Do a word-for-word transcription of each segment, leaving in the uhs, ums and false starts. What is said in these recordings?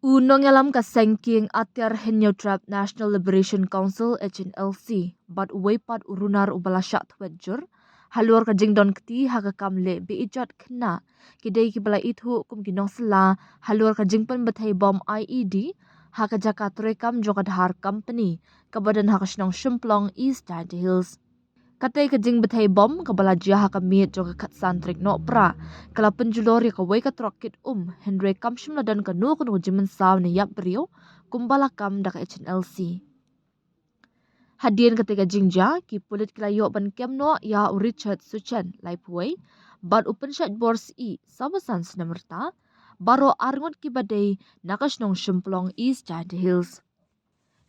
U nongïalam ka seng kieng atiar Hynñiewtrep National Liberation Council, H N L C, bad uwei pat u runar uba la shah thwet jur halor ka jingdon kti ha ka kam leh beh-ijot khynnah, ki dei kiba la ithuh kum ki nongsylla halor ka jingpynbthei bom I E D ha ka jaka treikam jong ka Dhar Company kaba don ha ka shnong Shymplong, East Jaintia Hills. Katei ka jingbthei bom kaba la jia ha ka miet jong ka khatsan tarik Nohprah ka la pynjulor ïa kawei ka trok kit um, hynrei kam shym la don kano kano ka jingmynsaw ne ïap briew kumba la kam da ka H N L C. Hadien katei ka jingjia, ki pulit ki la ïoh ban kem noh ïa u Richard Suchen, laiphew wei, bad u Pynshait Borsih, sawphew san snem rta, baroh arngut kiba dei na ka shnong Shymplong, East Jaintia Hills.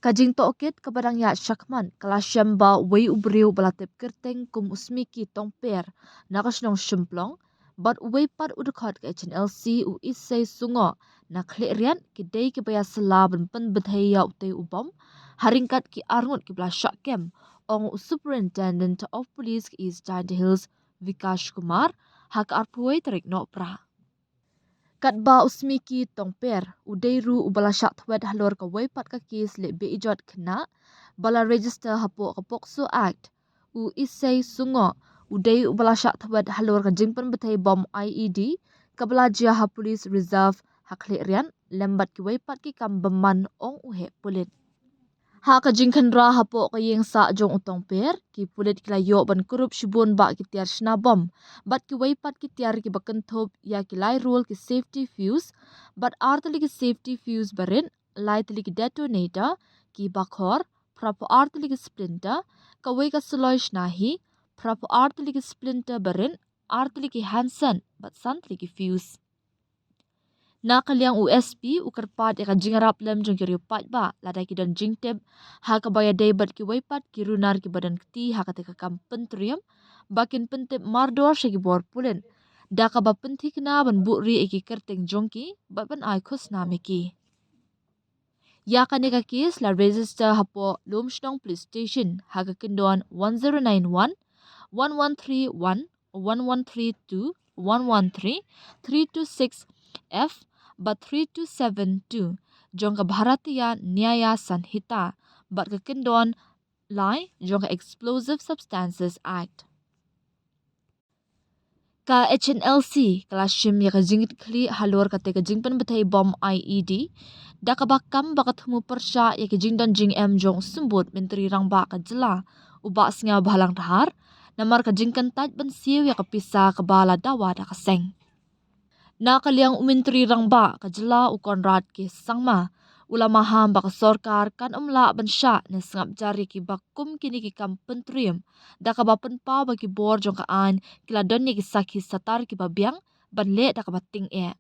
Ka jingtohkit kaba dang ïaid shakhmat ka la shem ba uwei u briew ba la tip kyrteng kum u Smiki Tongper na ka shnong Shymplong bad uwei pat u dkhot ka H N L C, u Isei Sungoh na Khliehriat, ki dei kiba ïasylla ban pynbthei ïa utei u bom ha ryngkat ki arngut kiba la shah kem, ong u Superintendent of Police ka East Jaintia Hills, Vikash Kumar, ha ka arphew wei tarik Nohprah. Katba u Smiki Tongper u dei ruh uba la shah thwet halor kawei pat ka kes leh beh-ijot khynnah ba la register hapoh ka POCSO Act, u Isei Sungoh u dei uba la shah thwet halor ka jingpynbthei bom I E D kaba la jia ha Police Reserve ha Khliehriat lem bad kiwei pat ki kam bymman, ong u heh pulit. Ha ka jingkhynra hapoh ka ïing sah jong u Tongper, ki pulit ki la ïoh ban kurup shibun bah ki tiar shna bom bad kiwei pat ki tiar kiba kynthup ïa ki lai rul ki safety fuse bad ar tylli ki safety fuse barit, lai tylli ki detonator, ki bakhor, phraphew ar tylli ki splinter, kawei ka suloi shna hi, phraphew ar tylli ki splinter barit, ar tylli ki handset bad san tylli ki fuse. Na ka liang u S P u kyrpad ïa ka jingïarap lem jong ki riew paidbah lada ki don jingtip ha kaba ïadei bad kiwei pat ki runar kiba don kti ha katei ka kam pyntriem, ba kin pyntip mardor sha ki bor pulit da kaba pynthikna ban buhrieh ïa ki kyrteng jong ki bad ban ai khusnam ïa ki. Ïa kane ka kes la register hapoh Lumshnong Police Station ha ka kyndon one zero nine one, one one three one, one one three two, one one three, three two six F bad three two seven two jong ka Bharatiya Nyaya Sanhita bad ka kyndon lai jong ka Explosive Substances Act. Ka H N L C ka la shim ïa ka jingkitkhlieh halor katei ka jingpynbthei bom I E D da kaba kam ba ka thmu pyrshah ïa ka jingdon jingem jong u Symbud Myntri Rangbah ka jylla, u Bah Sniawbhalang Dhar, namar ka jingkyntait ban siew ïa ka pisa kaba la dawa da ka seng. Na ka liang u Myntri Rangbah ka jylla, u Conrad K Sangma, u la maham ba ka sorkar kan ym lah ban shah ne sngap jar ïa kiba kum kine ki kam pyntriem da kaba pynpaw ba ki bor jong ka aiñ ki la don ïa ki sakhi satar kiba biang ban leh da kaba tyngeh.